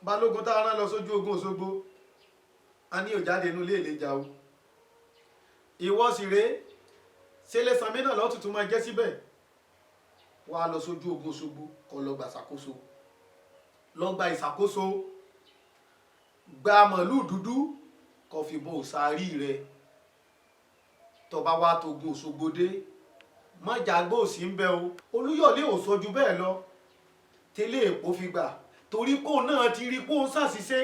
Balógun tá a rán lọ sójú ogun Òṣogbo, a ní òjáde inú ilé ìlejà o. Ìwọ sì rèé, ṣẹlẹsànmí náà lọ́tùtù máa jẹ́ síbẹ̀. Wàá lọ sójú ogun Òṣogbo, kó lọ gbà ṣàkóso, lọ gba ìṣàkóso, gba màlúù dúdú kó fi bọ òsàárì rẹ. Tó bá wá togun Òṣogbo dé, mọ́jà gbòòsì ń bẹ o. Olúyọ̀lé ò sọ ju bẹ́ẹ̀ lọ tẹ́lẹ̀ èpò fi gbà, torí kó náà ti rí kó ń ṣàṣìṣe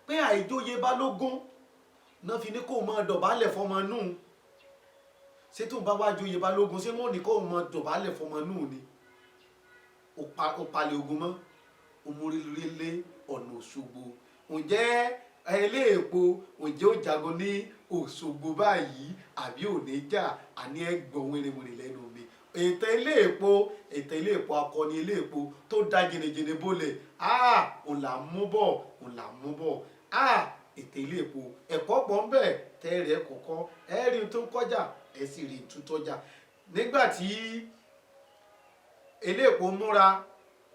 pé àìjóye balógun náà fi ní kó máa dọ̀bálẹ̀ fọmọ nù. Ṣé tó ń bá wá joyè balógun, ṣé wọ́n ní kó máa dọ̀bálẹ̀ fọmọ nù ni? Ó palẹ̀ ogun mọ́, ó mórílé ọ̀nà Òṣogbo. Ǹjẹ́ eléèpo, ǹjẹ́ ó jagun ní Òṣogbo báyìí àbí ò ní jà? Àní ẹgbọ̀n wìrìwìrì lẹ́nu mi. Ètò eléèpo, ètò eléèpo, akọni eléèpo tó da jìnnìjìnnì bolẹ̀, òun là ń mú bọ̀, òun là ń mú bọ̀. Ètò eléèpo, ẹ̀kọ́ pọ̀ ń bẹ̀ tẹ́rẹ̀ kọ̀ọ̀kan. Ẹ rí tó ń kọjá, ẹ sì rí tó tọ́jà. Nígbà tí eléèpo múra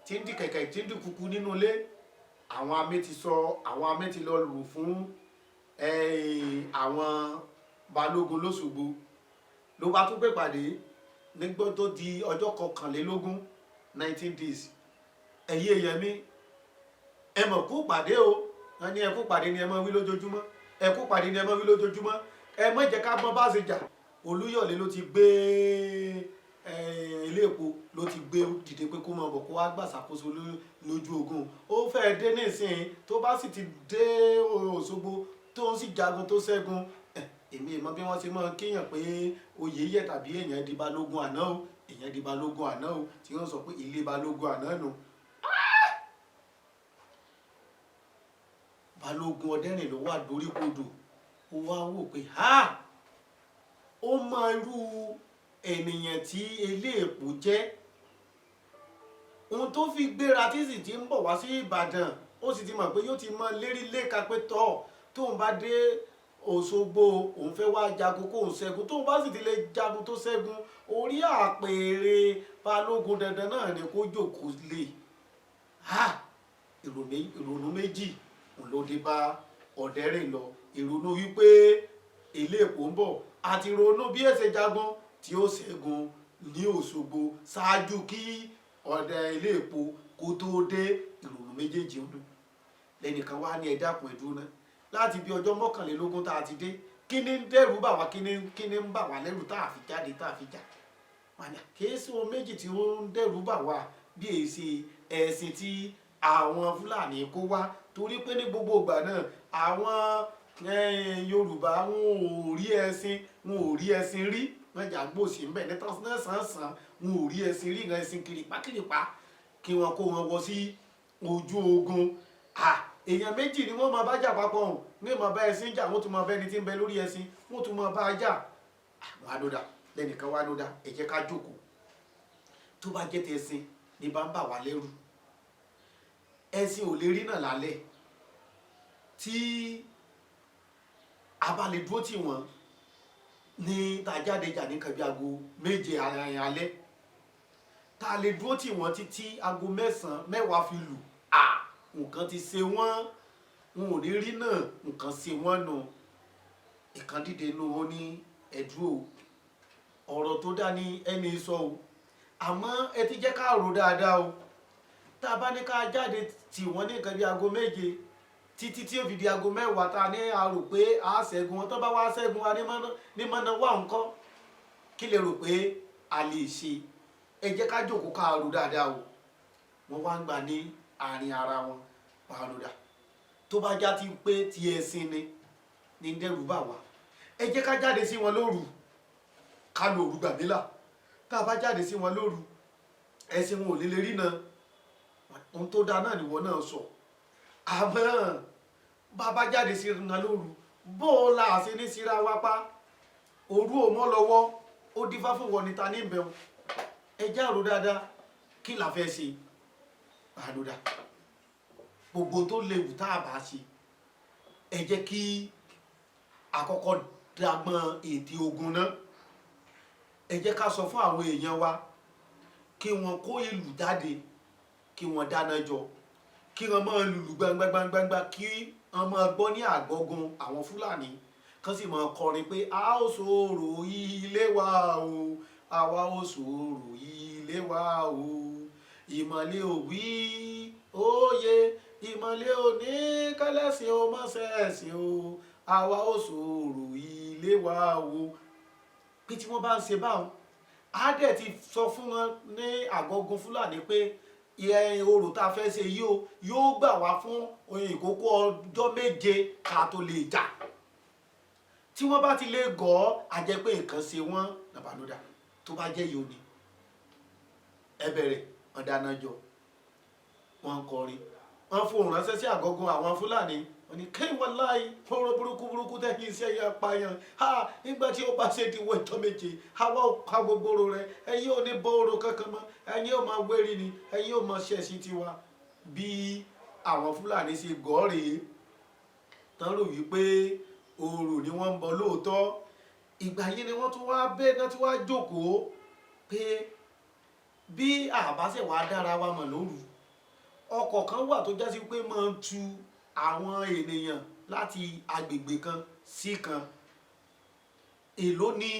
tí ń di kẹ̀kẹ́, tí ń di kúkú nínú ilé, àwọn amé ti sọ, àwọn amé ti lọ lù fún àwọn balógun lóṣogbo. Ló bá tún pè pàdé nígbà tó di ọjọ́ 21, 19 days. Ẹ̀yin èèyàn mi, ẹ mọ̀ kú pàdé o. Wọ́n ní ẹ kú pàdé ni ẹ mọ̀ wí lójoojúmọ́, ẹ kú pàdé ni ẹ mọ̀ wí lójoojúmọ́. Ẹ má jẹ́ ká mọ̀ bá ṣe jà. Olúyọ̀lé ló ti gbé ilé èpo, ló ti gbé dìde pé kó máa bọ̀, kó wá gbàṣàkóso lójú ogun. Ó fẹ́ẹ́ dé nísìnyí. Tó bá sì ti dé Òṣogbo, tó ń sì jagun, tó ṣẹ́gun, èmi ìmọ̀ bí wọ́n ṣe máa kíyàn pé oyè yẹ tàbí èèyàn di balógun àná o, èèyàn di balógun àná o, tí wọ́n sọ pé ilé balógun àná nù. Balógun Ọdẹ́rìn ló wà doríkodò. Ó wá wò pé ha, ó mọ irú ènìyàn tí eléèpò jẹ́, ohun tó fi gbéra tí sì ti ń bọ̀ wá sí Ìbàdàn. Ó sì ti mọ̀ pé yóò ti mọ lérí léka pé tọ́ tóun bá dé Òṣogbo, òun fẹ́ wá jagun kóun ṣẹ́gun. Tóun bá sì ti lè jagun tó ṣẹ́gun, orí àpèrè balógun dandan náà ni kó jókòó lé. Ha, ìrònú méjì òun ló dé bá Ọ̀dẹ́rìn lọ: ìrònú wípé eléèpò ń bọ̀, àti ìrònú bí ẹ̀sẹ̀ jagun tí ó ṣẹ́gun ní Òṣogbo ṣáájú kí ọ̀dẹ eléèpo kó tó dé. Ìrònú méjèèjì ń dùn lẹ́nìkan wá ní, ẹ dákun, ẹ dúró ná. Láti bí ọjọ́ 21 tá a ti dé, kí ni ń dẹ́rù bà wá? Kí ni ń bà wá lẹ́rù tá a fi jáde, tá a fi jà? Wàní kìí sí ohun méjì tí ó ń dẹ́rù bà wá bí èsì ẹ̀sìn tí àwọn Fúlàní kó wá, torí pé ní gbogbo ìgbà náà, àwọn Yorùbá wọn ò rí ẹṣin, wọn ò rí ẹṣin rí. Wọn jà gbòsì ń bẹ̀ ní tán sàn, wọn ò rí ẹṣin rí. Ìran ẹṣin kìrìpá kìrìpá kí wọn kó wọn wọ sí ojú ogun. Èèyàn méjì ni wọ́n máa bá jà papọ̀ ọ̀hún ní máa bá ẹṣin jà, wọ́n tún máa bá ẹni tí ń bẹ lórí ẹṣin, wọ́n tún máa bá a jà. Àwọn àdódà lẹ́nìkan wá lódà, ẹ jẹ́ ká jókòó. Tó bá jẹ́ tẹṣin ní bá ń bà wá lẹ́rù, ẹṣin ò lè rí náà lálẹ́. Tí a bá lè dúró tì wọ́n ní tá a jáde jà ní nǹkan bí aago 7 alẹ́, tá a lè dúró tì wọ́n títí aago 9, 10 fi lù, à nǹkan ti ṣe wọ́n, wọn ò ní rí náà, nǹkan ṣe wọ́n nù. Ìkan dìde nù, ó ní ẹ̀dúró, ọ̀rọ̀ tó dá ní ẹni sọ o, àmọ́ ẹ ti jẹ́ ká rò dáadáa o. Tá a bá ní ká jáde tì wọ́n ní nǹkan bí aago 7 títí tí ó fi di aago 10, tá a ní a rò pé a ṣẹ́gun wọn, tó bá wá ṣẹ́gun wa ní mọ́nà wà ńkọ́? Kí lè rò pé a lè ṣe? Ẹ jẹ́ ká jókòó ká rò dáadáa o. Wọ́n wá ń gbà ní àárín ara wọn pàrọ̀dà. Tó bá já ti pé ti ẹ̀sìn ni ní dẹ́rù bà wá, ẹ jẹ́ ká jáde sí wọn lóru, ká lo òru gbàmílà. Tá a bá jáde sí wọn lóru, ẹ̀sìn wọn ò lè lè rí náà. Ohun tó dáa náà nìwọ náà sọ, àmọ́ bá a bá jáde sí wọn lóru, bó o la ṣe ní síra wá pa òru ò mọ́ lọ́wọ́, ó dífá fún wọn níta ní ìbẹ̀wò. Ẹ jẹ́ àrò dáadáa, kí la fẹ́ ṣe? Àròdà gbogbo tó léwu tá a bá ṣe, ẹ jẹ́ kí àkọ́kọ́ dàgbọ́n ètè ogun náà. Ẹ jẹ́ ká sọ fún àwọn èèyàn wa kí wọ́n kó ìlú jáde, kí wọ́n dáná jọ. Kí wọ́n máa lùlù gbangba-gbangba, kí wọ́n máa gbọ́ ní àgọ́gun àwọn Fúlàní, kán sì máa kọrin pé a ó sọ̀rọ̀ ilé wa o, àwa ó sọ̀rọ̀ ilé wa o, ìmọ̀lẹ́ òwí òye, ìmọ̀lẹ́ òní kẹlẹ́sìn o mọ́sẹ̀ẹ̀sìn o, àwa ó sọ̀rọ̀ ilé wa o. Pé tí wọ́n bá ń ṣe báwọn, á dẹ̀ ti sọ fún wọn ní àgọ́gun Fúlàní pé ìyẹn orò tá a fẹ́ ṣe yìí o, yóò gbà wá fún oyin ìkókó ọjọ́ 7 ká tó lè jà. Tí wọ́n bá ti lè gọ̀ ọ́, a jẹ́ pé nǹkan ṣe wọ́n nàbàlódà. Tó bá jẹ́ yìí ò ní ẹ bẹ̀rẹ̀. Wọ́n dáná jọ, wọ́n ń kọrin, wọ́n fohùn ránṣẹ́ sí àgọ́gun àwọn Fúlàní. Wọ́n ní kéwìn wọn láì fọ́nrán burúkú burúkú tẹ́yìn iṣẹ́ yẹn apààyàn ha. Nígbà tí ó bá ṣe di wọ ìtọ́ 7, àwa ò pa gbogbo orò rẹ, ẹ̀yin ò ní bọ́ orò kankan mọ́, ẹ̀yin ò máa wérí ni, ẹ̀yin ò máa ṣẹ̀sìn tiwa. Bí àwọn Fúlàní ṣe gọ́ rèé, tán rò wípé orò ni wọ́n ń bọ lóòótọ́. Ìgbà yìí ni wọ́n tún wá bẹ́ẹ̀ náà, tún wá jókòó pé bí àbáṣe wàá dára wa mọ̀ lóru, ọkọ̀ kan wà tó jásí pé máa ń tu àwọn ènìyàn láti agbègbè kan sí kan. Èló ní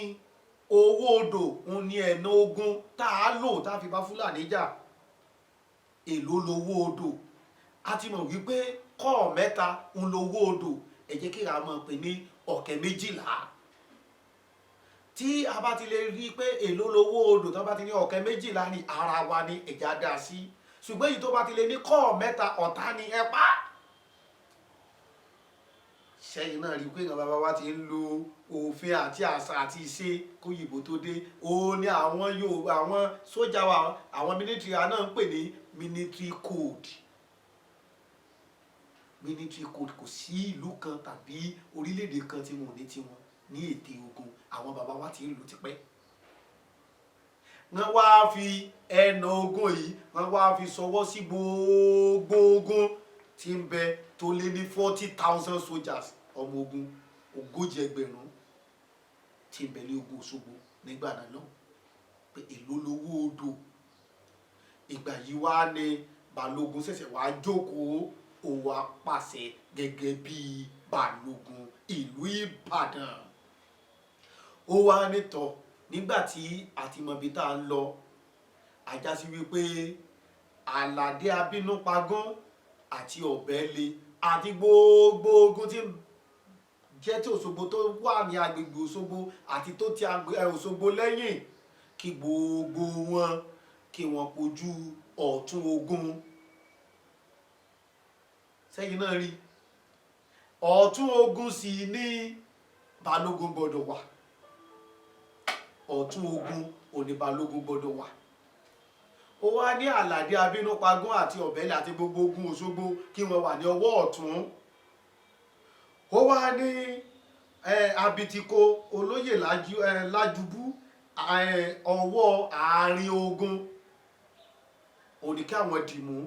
owó odò ń ní ẹ̀nà ogun tá a lò tá a fi bá Fúlàní jà? Èló lowó odò? A ti mọ̀ wípé kọ́ọ̀ 3 ń lowó odò. Ẹ jẹ́ kí a máa pè ní 11,000. Tí a bá ti lè rí i pé èló lowó odò, tó bá ti ní 11,000 ní, ara wa ní ẹ̀já dá sí. Ṣùgbọ́n èyí tó bá ti lè ní kọ́ọ̀ 3, ọ̀tá ni, ẹ pa. Sẹ́yìn náà rí i pé ìran bàbá wa ti ń lo òfin àti àṣà àti ìṣe kóyìnbó tó dé. Òun ni àwọn Yorùbá, àwọn sójà wa, àwọn military wa náà ń pè ní military code. Military code, kò sí ìlú kan tàbí orílẹ̀-èdè kan tí wọn ò ní tiwọn ní ète ogun. Àwọn bàbá wa ti ń lò tipẹ́. Wọ́n wá fi ẹnà ogun yìí, wọ́n wá fi sọwọ́ sí gbogbo ogun tí ń bẹ tó lé ní 40,000 soldiers, ọmọ ogun 40,000 tí ń bẹ ní ogun Òṣogbo nígbà náà lọ, pé èló lowó odò. Ìgbà yìí wá ní Balógun ṣẹ̀ṣẹ̀ wá jókòó, ó wá pàṣẹ gẹ́gẹ́ bí Balógun ìlú Ìbàdàn. Ó wá nítọ̀ nígbà tí àtìmọ̀bí tá a ń lọ, àjásí wípé Àlàdé Abínúpagán àti Ọ̀bẹ́lé àti gbogbo ogun tí ń jẹ́ tí Òṣogbo tó wà ní agbègbè Òṣogbo àti tó ti Òṣogbo lẹ́yìn, kí gbogbo wọn kí wọ́n kojú ọ̀tún ogun. Sẹ́yìn náà rí, ọ̀tún ogun sì ní Balógun gbọ́dọ̀ wà. Ọ̀tún ogun òní Balógun gbọ́dọ̀ wà. Ó wá ní Àlàdé Abínúpagún àti Ọ̀bẹ́lẹ̀ àti gbogbo ogun Òṣogbo kí wọ́n wà ní ọwọ́ ọ̀tún. Ó wá ní Abitiko olóyè Lájúbú, ọwọ́ àárín ogun òní kí àwọn dìmú,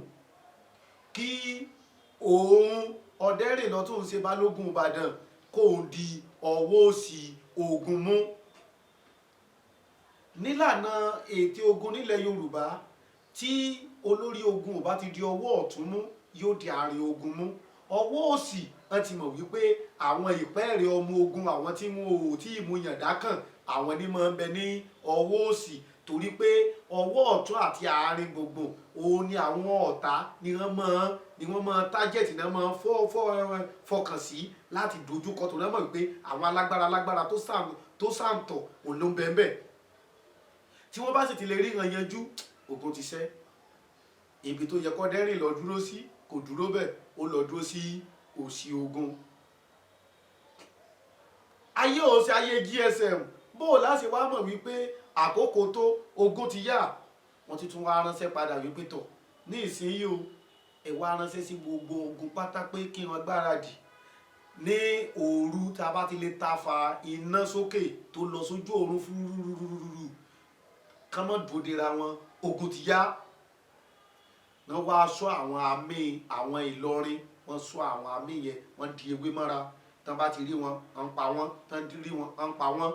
kí òun Ọ̀dẹ́rìn lọ tó ń ṣe Balógun Ìbàdàn kóun di ọwọ́ òsì ogun mú. Nílànà ètò ogun nílẹ̀ Yorùbá, tí olórí ogun ò bá ti di ọwọ́ ọ̀tún mú, yóò di àárín ogun mú. Ọwọ́ òsì, wọ́n ti mọ̀ wípé àwọn ìpẹ́ẹ̀rẹ̀ ọmọ ogun, àwọn tí wọn ò tí ì mú yàndá kàn, àwọn ní máa ń bẹ ní ọwọ́ òsì, torí pé ọwọ́ ọ̀tún àti àárín gbùngbùn òun ni àwọn ọ̀tá ni wọ́n máa target náà, máa fọ́ fọ́ fọkàn sí láti dojúkọ, tó náà mọ̀ wípé àwọn alágbára alágbára tó sàǹtọ̀ òun ló ń bẹ ń bẹ. Tí wọ́n bá sì ti lè rí ìran yanjú, ogun ti ṣẹ́. Ibi tó yẹ kó dẹ́rìn lọ dúró sí, kò dúró bẹ́ẹ̀, ó lọ dúró sí òsì ogun. Ayé ò ṣe ayé GSM bó o láṣẹ wá mọ̀ wípé àkókò tó ogun ti yá. Wọ́n ti tún wá ránṣẹ́ padà wípé tọ̀ ní ìsinyìí o, ẹ wá ránṣẹ́ sí gbogbo ogun pátá pé kí wọ́n gbáradì ní òru. Tá a bá ti lè ta fa iná sókè tó lọ sójú òrun fúrúrúrúrú, kán mọ́ dúró dera wọn, ogun ti yá. Wọ́n wá sọ àwọn àmì àwọn Ìlọrin, wọ́n sọ àwọn àmì yẹn, wọ́n di ewé mọ́ra. Tán bá ti rí wọn, wọ́n pa wọ́n. Tán rí wọn, wọ́n pa wọ́n,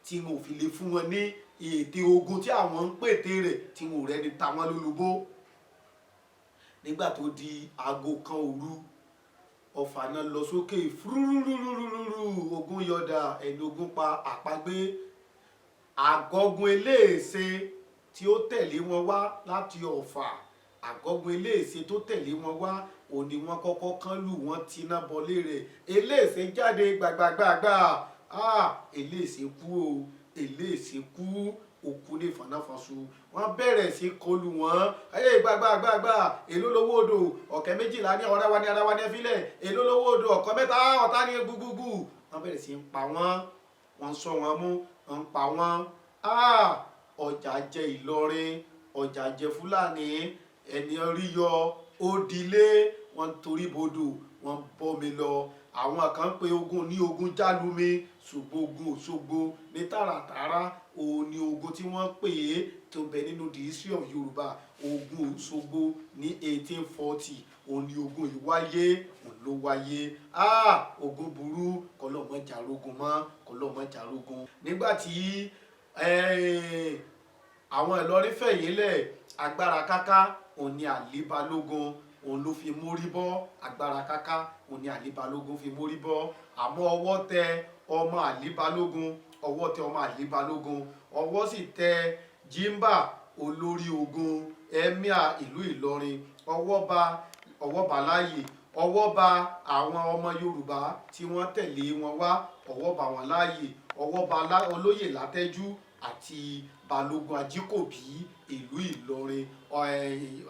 tí wọn ò fi lè fún wọn ní ète ogun tí àwọn ń pète rẹ̀, tí wọn ò rẹ́ni ta wọ́n lólobó. Nígbà tó di aago 1 òru, ọfà náà lọ sókè fúrúrúrúrúrú, ogun yọ̀dà, ẹni ogun pa àpagbé. Àgọ́gun Eléèṣe tí ó tẹ̀lé wọn wá láti Ọ̀fà, Àgọ́gun Eléèṣe tó tẹ̀lé wọn wá, òun ni wọ́n kọ́kọ́ kán lù, wọ́n tiná bọlé rẹ̀. Eléèṣe jáde gbàgbàgbàgbà. Ah, Eléèṣe kú o, Eléèṣe kú, òkú ní fọnáfọnṣu. Wọ́n bẹ̀rẹ̀ sí kọlù wọ́n. Ẹ gbàgbàgbàgbà, èló lówó odò? 12,000 ní ọ̀rẹ́ wa ní ara wa ní ẹfílẹ̀. Èló lówó odò? 23. Ọ̀tá ní gbúgbúgbù. Wọ́n bẹ̀rẹ̀ sí ń pa wọ́n, wọ́n sọ wọ́n mú, ń pa wọ́n. Ọjà jẹ Ìlọrin, ọjà jẹ Fúlàní, ẹni orí yọ ó dilé. Wọ́n torí bodò, wọ́n bọ́mi lọ. Àwọn kan pe ogun ní ogun jálumi, ṣùgbọ́n ogun Òṣogbo ní tààràtààrà òun ni ogun tí wọ́n pè é tó bẹ nínú the history of Yorùbá. Ogun Òṣogbo ní 1840 òun ni ogun yìí wáyé, òun ló wáyé. Ah, ogun burú, kọlọ́mọ jàrógun mọ́, kọlọ́mọ jàrógun. Nígbà tí àwọn Ìlọrin fẹ̀yìn lẹ̀, agbára káká òun ni Àlí Balógun òun ló fi mórí bọ́. Agbára káká òun ni Àlí Balógun fi mórí bọ́, àmọ́ ọwọ́ tẹ ọmọ Àlí Balógun, ọwọ́ tẹ ọmọ Àlí Balógun, ọwọ́ sì tẹ Jimba olórí ogun emir ìlú Ìlọrin. Ọwọ́ ba, ọwọ́ bá láàyè, ọwọ́ bá àwọn ọmọ Yorùbá tí wọ́n tẹ̀lé wọn wá, ọwọ́ bá wọn láàyè, ọwọ́ bá olóyè Látẹ́jú àti Balógun Ajíkòbí ìlú Ìlọrin,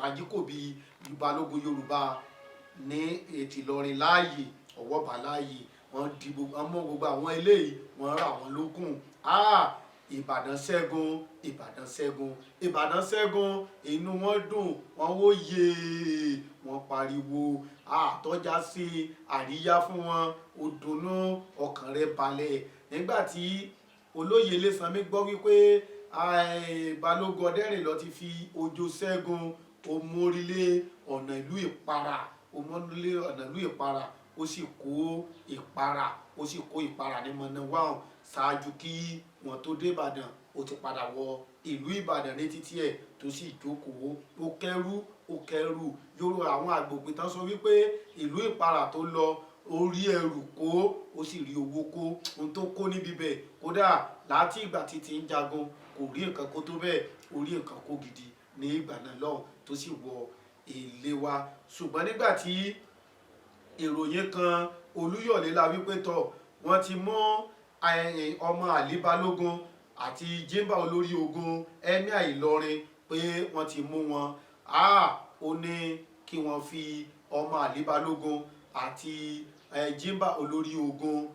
Ajíkòbí Balógun Yorùbá ní ètò Ìlọrin láàyè, ọwọ́ bá láàyè. Wọ́n di gbogbo, wọ́n mú gbogbo àwọn eléyìí, wọ́n rà wọ́n lókun. Ah, Ìbàdàn ṣẹ́gun, Ìbàdàn ṣẹ́gun, Ìbàdàn ṣẹ́gun. Inú wọn dùn, wọ́n wó yèè, wọ́n pariwo àtọ́já sí àríyá fún wọn. Ó dunnú, ọkàn rẹ̀ balẹ̀. Nígbà tí olóyè Ilésanmí gbọ́ wípé Balógun Ọdẹ́rìnlọ ti fi ojo ṣẹ́gun, ó mórílé ọ̀nà ìlú Ìpara, ó mórílé ọ̀nà ìlú Ìpara, ó sì kó Ìpara, ó sì kó Ìpara ní mọ̀nàwáhùn. Ṣáájú kí wọ́n tó dé Ìbàdàn, ó ti padà wọ ìlú Ìbàdàn ní títí ẹ̀ tó sì jókòó. Ó kẹ́rù, ó kẹ́rù Yorùbá. Àwọn àgbòpin tán sọ wípé ìlú Ìpara tó lọ, ó rí ẹrù kó, ó sì rí owó kó. Ohun tó kó níbi bẹ́ẹ̀, kódà láti ìgbà tí ti ń jagun, kò rí nǹkan kó tó bẹ́ẹ̀. Ó rí nǹkan kó gidi ní ìgbà náà lọ́hùn tó sì wọ ilé wa. Ṣùgbọ́n nígbà tí ìròyìn kan Olúyọ̀lé la wípé tọ̀ wọ́n ti mú ọmọ Àlí Balógun àti Jimba olórí ogun emir Ìlọrin, pé wọ́n ti mú wọn, ó ní kí wọ́n fi ọmọ Àlí Balógun àti Jimba olórí ogun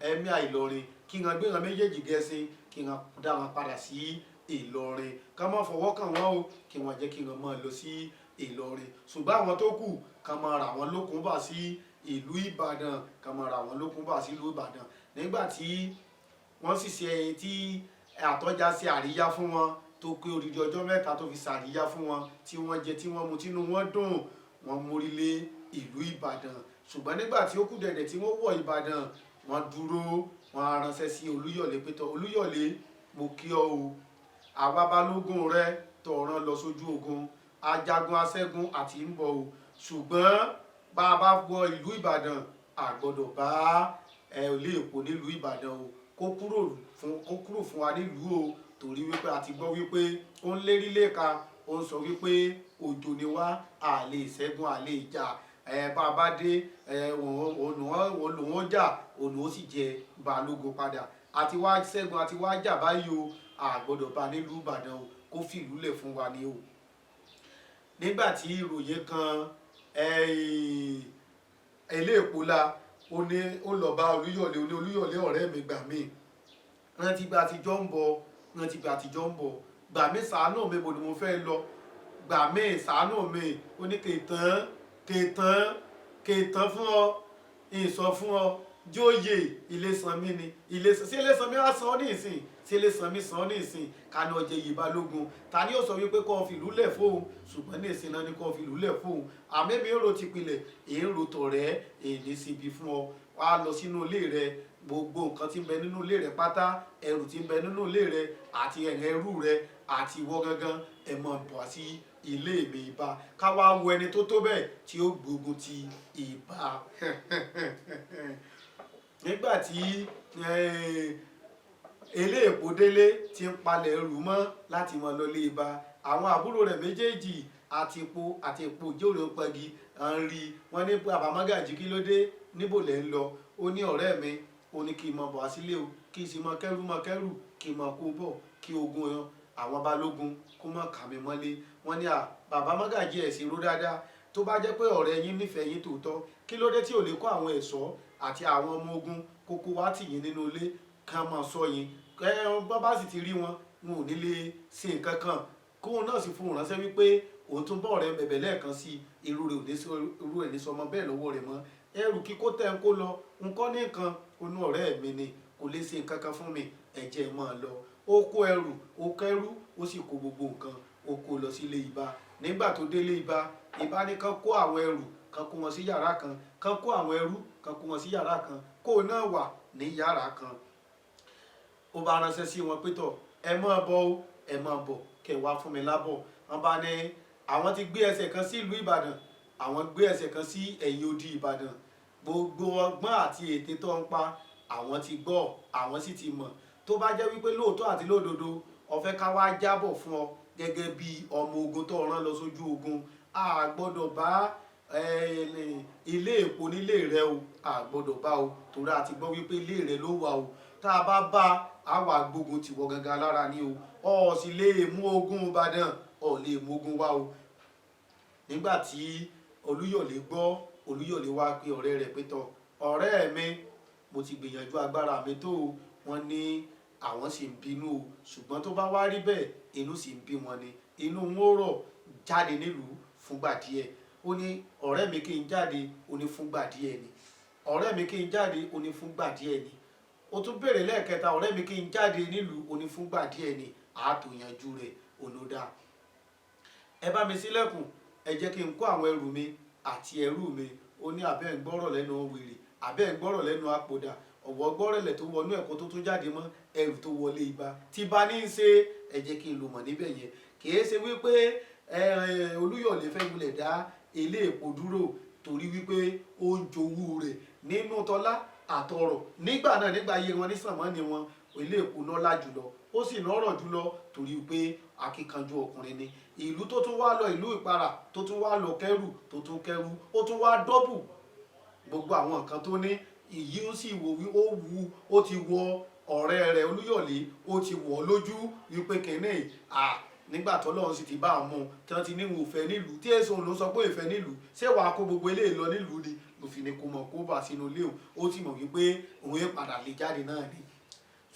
emir Ìlọrin, kí wọ́n gbé wọn méjèèjì gẹ̀ẹ́sìn, kí wọ́n dá wọn padà sí Ìlọrin, ká má fọwọ́ kàn wọ́n o, kí wọ́n jẹ́ kí wọ́n máa lọ sí Ìlọrin. Ṣùgbọ́n àwọn tó kù, ká máa rà wọ́n lókun bá sí ìlú Ìbàdàn, ká máa rà wọ́n lókun bá sí ìlú Ìbàdàn. Nígbà tí wọ́n sì ṣe tí Àtọ́já ṣe àríyá fún wọn tó pé odidi ọjọ́ 3 tó fi ṣàríyá fún wọn, tí wọ́n jẹ, tí wọ́n mu, tínú wọn dùn, wọ́n mórí lé ìlú Ìbàdàn. Ṣùgbọ́n nígbà tí ó kù dẹ̀dẹ̀ tí wọ́n wọ Ìbàdàn, wọ́n dúró, wọ́n á ránṣẹ́ sí Olúyọ̀lé pé tọ́, Olúyọ̀lé, mo kí ọ o, àwa balógun rẹ tó rán lọ sójú ogun, ajagun aṣẹ́gun àti ń bọ̀ o. Ṣùgbọ́n bá a bá wọ ìlú Ìbàdàn, a gbọ́dọ̀ bá ẹ ilé èpò nílùú Ìbàdàn o. Kó kúrò fún wa nílùú o, torí wípé a ti gbọ́ wípé ó ń lérí léka, ó ń sọ wípé òjò ni wá, a lè ṣẹ́gun, a lè jà. Ẹ bá a bá dé ẹ, òun lòun ó jà, òun ó sì jẹ balógun padà. Àti wá ṣẹ́gun, àti wá jà báyìí o, a gbọ́dọ̀ bá nílùú Ìbàdàn o, kó fìlú lẹ̀ fún wa ni o. Nígbà tí ìròyìn kan eléèpo la, ó ní ó lọ bá Olúyọ̀lé, ó ní, "Olúyọ̀lé, ọ̀rẹ́ mi, gbà mí, rántí bí àtijọ́ ń bọ̀, rántí bí àtijọ́ ń bọ̀, gbà mí, ṣàánú mi, bò ni mo fẹ́ lọ, gbà mí, ṣàánú mi." Ó ní, "Kètàn, kètàn, kètàn fún ọ, ìsọ fún ọ, jóyè Ilésanmí ni Ilésanmí sí. Ilésanmí wá san ọ́ ní ìsìn, sí Ilésanmí san ọ́ ní ìsìn, ká ní ọjọ́ yìí balógun, ta ni yóò sọ wípé kó o fi ìlú lẹ̀ fóun? Ṣùgbọ́n ní ìsìn náà ni kó o fi ìlú lẹ̀ fóun. Àmì mi ń ro tìpìlẹ̀, èyí ń ro tọ̀rẹ́, èyí síbi fún ọ. Wá lọ sínú ilé rẹ, gbogbo nǹkan tí ń bẹ nínú ilé rẹ pátá, ẹrù tí ń bẹ nínú ilé rẹ àti ẹ̀rẹ̀ ẹrú rẹ àti ìwọ gangan, ẹ máa bọ̀ sí Ilé mi Ìbà, ká wá wo ẹni tó tó bẹ́ẹ̀ tí ó gbógun ti Ìbà. Nígbà tí eléèpo délé ti ń palẹ̀ ẹrù mọ́ láti mọ́ lọ lé Ìbà, àwọn àbúrò rẹ̀ méjèèjì àti epo àti epo òjòrò pẹ́gi à ń rí wọ́n ní, "Bàbá Mọ́gàjí, kí ló dé? Níbo lẹ̀ ń lọ?" Ó ní, "Ọ̀rẹ́ mi, ó ní kí n mọ bọ̀ wá sílé o, kí n sì mọ kẹ́rù, mọ kẹ́rù, kí n mọ kó bọ̀, kí ogun yan àwọn balógun kó mọ̀ kà mí mọ́lé." Wọ́n ní, "À, bàbá Mọ́gàjí, ẹ̀ sì ró dáadáa. Tó bá jẹ́ pé ọ̀rẹ́ yín nífẹ̀ẹ́ yín tòótọ́, kí ló dé tí ò lè kó àwọn ẹ̀ṣọ́ àti àwọn ọmọ ogun kókó wá tì yín nínú ilé, kán máa ṣọ́ yín? Ẹ bọ́ bá sì ti rí wọn, wọn ò ní lè ṣe nǹkan kan." Kóun náà sì fún un ránṣẹ́ wípé òun tún bọ́ ọ̀rẹ́ bẹ̀bẹ̀ lẹ́ẹ̀kan sí irú rẹ̀, ò ní irú ẹ̀ ní sọmọ bẹ́ẹ̀ lọ́wọ́ rẹ̀ mọ́. Ẹrù kíkó tẹ́ ń kó lọ nǹkan ní nǹkan onú ọ̀rẹ́ mi ni kò lè ṣe nǹkan kan fún mi, ẹ̀jẹ̀ máa lọ. Ó kó ẹrù, ó kẹ́rù, ó sì kó gbogbo nǹkan, ó kó lọ sílé Ìbà. Nígbà tó délé Ìbà, Ìbà ní kán kó àwọn ẹrù kan, kó wọn sí yàrá kan, kán kó àwọn ẹrú kan, kó wọn sí yàrá kan, kó náà wà ní yàrá kan. Ó bá ránṣẹ́ sí wọn pé, "Tọ̀, ẹ máa bọ̀ o, ẹ máa bọ̀ kẹ́ wá fún mi lábọ̀." Wọ́n bá ní àwọn ti gbé ẹsẹ̀ kan sí ìlú Ìbàdàn, àwọn gbé ẹsẹ̀ kan sí ẹ̀yìn odi Ìbàdàn. Gbogbo ọgbọ́n àti ète tó ń pa, àwọn ti gbọ́, àwọn sì ti mọ̀. Tó bá jẹ́ wípé lóòótọ́ àti lódodo ó fẹ́ ká wá jábọ̀ fún ọ gẹ́gẹ́ bí ọmọ ogun tó rán lọ sójú ogun, a gbọ́dọ̀ bá ilé èpo nílé rẹ o, a gbọ́dọ̀ bá o, torí a ti gbọ́ wípé ilé rẹ ló wà o. Tá a bá bá a, wà gbógun tìwọ gangan lára ni o. Ọ sì lè mú ogun Ìbàdàn, ọ lè mú ogun wá o. Nígbà tí Olúyọ̀lé gbọ́, Olúyọ̀lé wá pé ọ̀rẹ́ rẹ̀ pé, "Tọ̀, ọ̀rẹ́ mi, mo ti gbìyànjú agbára mi tó o. Wọ́n ní àwọn sì ń bínú o, ṣùgbọ́n tó bá wá rí bẹ́ẹ̀, inú sì ń bí wọn ni, inú wọn ó rọ̀, jáde nílùú fúngbà díẹ̀." Ó ní, "Ọ̀rẹ́ mi, kí n jáde?" Ó ní, "Fúngbà díẹ̀ ni, ọ̀rẹ́ mi, kí n jáde." Ó ní, "Fúngbà díẹ̀ ni." Ó tún béèrè lẹ́ẹ̀kẹta, "Ọ̀rẹ́ mi, kí n jáde nílùú?" Ó ní, "Fúngbà díẹ̀ ni, àátò yanjú rẹ̀." Olódà, "Ẹ bá mi sílẹ̀kùn, ẹ jẹ́ kí n kó àwọn ẹrù mi àti ẹrú mi." Ó ní, "Àbẹ́ ń gbọ́rọ̀ lẹ́nu wèrè, àbẹ́ ń gbọ́rọ̀ lẹ́nu apòdà, ọ̀wọ́ gbọ́rẹ̀lẹ̀ tó wọnú ẹ̀kọ́ tó tún jáde mọ́ ẹrù tó wọlé ibà tí bá ní í ṣe, ẹ jẹ́ kí n lò mọ̀ níbẹ̀ yẹn." Kìí ṣe wípé Olúyọ̀lé fẹ́ wulẹ̀ dá ilé èpò dúró, torí wípé ó ń jowú rẹ̀ nínú tọ́lá àtọrọ̀ nígbà náà, nígbà ayé wọn ní sànmọ́ni wọn, ilé èpò lọ́lá jùlọ, ó sì lọ́rọ̀ jùlọ, torí pé akíkanjú ọkùnrin ni. Ìlú tó tún wá lọ, ìlú Ìpara, tó tún wá lọ kẹrù, tó tún kẹrù, ó tún wá dọ́bù gbogbo àwọn nǹkan tó ní. Ìyí ó sì wò wí, ó wu, ó ti wọ ọ̀rẹ́ rẹ̀ Olúyọ̀lé, ó ti wọ̀ ọ́ lójú wípé kìnìún à nígbà tọ́lọ́run sì ti bá a mú un, tí wọ́n ti ní òun ò fẹ́ nílùú, tí èso òun ló sọ pé ìfẹ́ nílùú, ṣé wàá kó gbogbo eléyìí lọ nílùú ni? Lòfin ni kò mọ̀ kó bá sínú ilé òun. Ó ti mọ̀ wípé òun yóò padà lè jáde náà ni.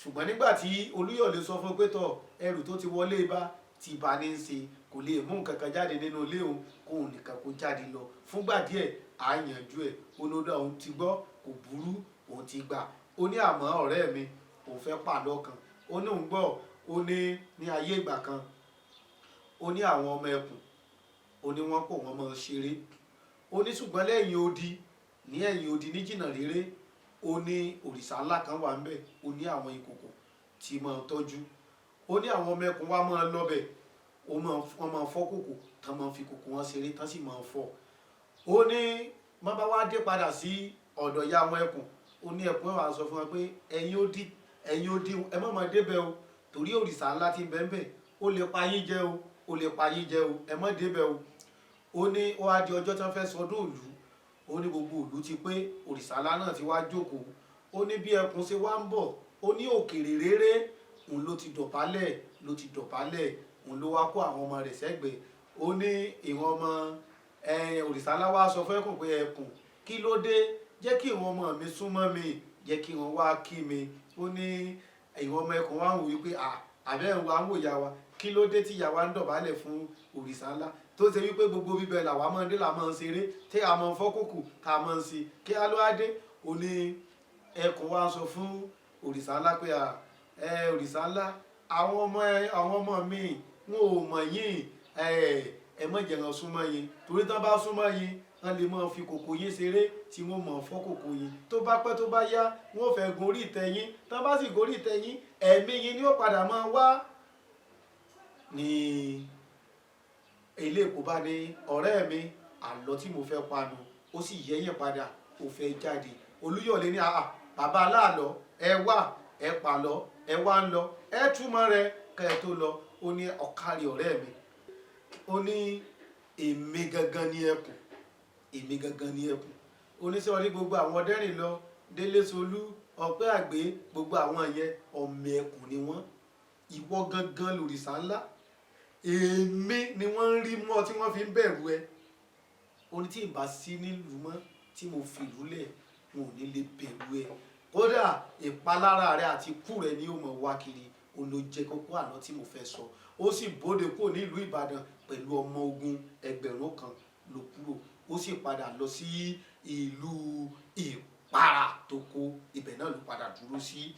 Ṣùgbọ́n nígbà tí Olúyọ̀lé sọ fún pé, tọ̀, ẹrù tó ti wọlé bá ti bá ní í ṣe, kò lè mú nǹkan kan jáde nínú ilé òun, kóun nìkan kó jáde lọ fúngbà díẹ̀, á yanjú ẹ̀. Olódà, òun ti gbọ́, kò burú, òun ti gbà. Ó ní, "Àmọ́ ọ̀rẹ́ mi, òun fẹ́ pàlọ́ kan." Ó ní òun gbọ́. Ó ní ní ayé ìgbà kan, ó ní àwọn ọmọ ẹkùn, ó ní wọ́n pọ̀, wọ́n máa ń ṣeré. Ó ní ṣùgbọ́n lẹ́yìn odi, ní ẹ̀yìn odi ní jìnnà réré, ó ní òrìṣà ńlá kan wà ńbẹ̀. Ó ní àwọn ìkòkò tí máa ń tọ́jú. Ó ní àwọn ọmọ ẹkùn wa máa ń lọ́bẹ̀, ó máa wọ́n máa fọ́ kòkò tán, máa fi kòkò wọn ṣeré tán, sì máa fọ́. Ó ní wọ́n bá wá dé padà sí ọ̀dọ̀ ìyá àwọn ẹkùn, ó ní ẹkùn ẹ̀ wá sọ fún wọn pé, "Ẹ̀yin ó dí, ẹ̀yin ó dí, ẹ má máa débẹ̀ o, torí òrìṣà ńlá tí ń bẹ ńbẹ̀, ó lè pa yín jẹ o, ó lè pa yín jẹ o, ẹ má débẹ̀ o." Ó ní ó wá di ọjọ́ tí wọ́n fẹ́ sọdún ìlú. Ó ní gbogbo ìlú ti pé, òrìṣà ńlá náà ti wá jókòó. Ó ní bí ẹkùn ṣe wá ń bọ̀, ó ní òkèrè réré òun ló ti dọ̀bálẹ̀, ló ti dọ̀bálẹ̀, òun ló wá kó àwọn ọmọ rẹ̀ sẹ́gbẹ̀ẹ́. Ó ní ìwọ̀n ọmọ òrìṣà ńlá wá sọ fún ẹkùn pé, "Ẹkùn, kí ló dé? Jẹ́ kí ìwọ̀n ọmọ mi súnmọ́ mi, jẹ́ kí wọ́n wá kí mi." Ó ní ìwọ̀n ọmọ ẹkùn wá ń wò wípé, à àbẹ́ ń wá ń wò ìyá wa, kí ló dé tí ìyá wa ń dọ̀bálẹ̀ fún òrìṣà ńlá, tó ṣe wípé gbogbo bíbẹ̀ làwa máa ń dé, là máa ń ṣeré, tí a máa ń fọ́ kòkò, tá a máa ń ṣe, kí á ló á dé? Ó ní ẹkùn wa ń sọ fún òrìṣà ńlá pé, à ẹ òrìṣà ńlá, àwọn ọmọ mi, wọn ò mọ̀ yín, ẹ ẹ má jẹ́ wọn súnmọ́ yín, torí tán bá súnmọ́ yín, wọ́n lè máa fi kòkò yín ṣeré, tí wọ́n máa fọ́ kòkò yín. Tó bá pẹ́, tó bá yá, wọ́n fẹ́ gorí ìtẹ́ yín. Tán bá sì gorí ìtẹ́ yín, ẹ̀mí yín ni ó padà máa wá ní. Ilé Èkó bá ní, "Ọ̀rẹ́ mi, àlọ́ tí mo fẹ́ panu." Ó sì yẹ́yìn padà, ó fẹ́ jáde. Olúyọ̀lé ní, "Àà, bàbá aláàlọ́, ẹ wá, ẹ pàlọ́, ẹ wá ń lọ, ẹ túmọ̀ rẹ kẹ́ ẹ tó lọ." Ó ní, "Ọ̀kárí ọ̀rẹ́ mi." Ó ní, "Èmi gangan ní ẹkùn, èmi gangan ní ẹkùn." Ó ní, "Sọ rí gbogbo àwọn ọdẹ́rìn lọ, Délé Solú, Ọpẹ́ Àgbé, gbogbo àwọn yẹn, ọmọ ẹkùn ni wọ́n. Ìwọ gangan lòrìṣà ńlá. Èmi ni wọ́n ń rí mọ́ tí wọ́n fi ń bẹ̀rù ẹ." Ó ní, "Tí ì bá sí nílùú mọ́, tí mo fi ìlú lẹ̀, wọn ò ní lè bẹ̀rù ẹ. Kódà ìpalára rẹ àti ikú rẹ ni yóò mọ̀ wá kiri." Òun ló jẹ́ kókó àná tí mo fẹ́ sọ. Ó sì bóde kúrò nílùú Ìbàdàn pẹ̀lú ọmọ ogun 1000 ló kúrò. Ó sì padà lọ sí ìlú Ìpara tó kó. Ibẹ̀ náà ló padà dúró sí.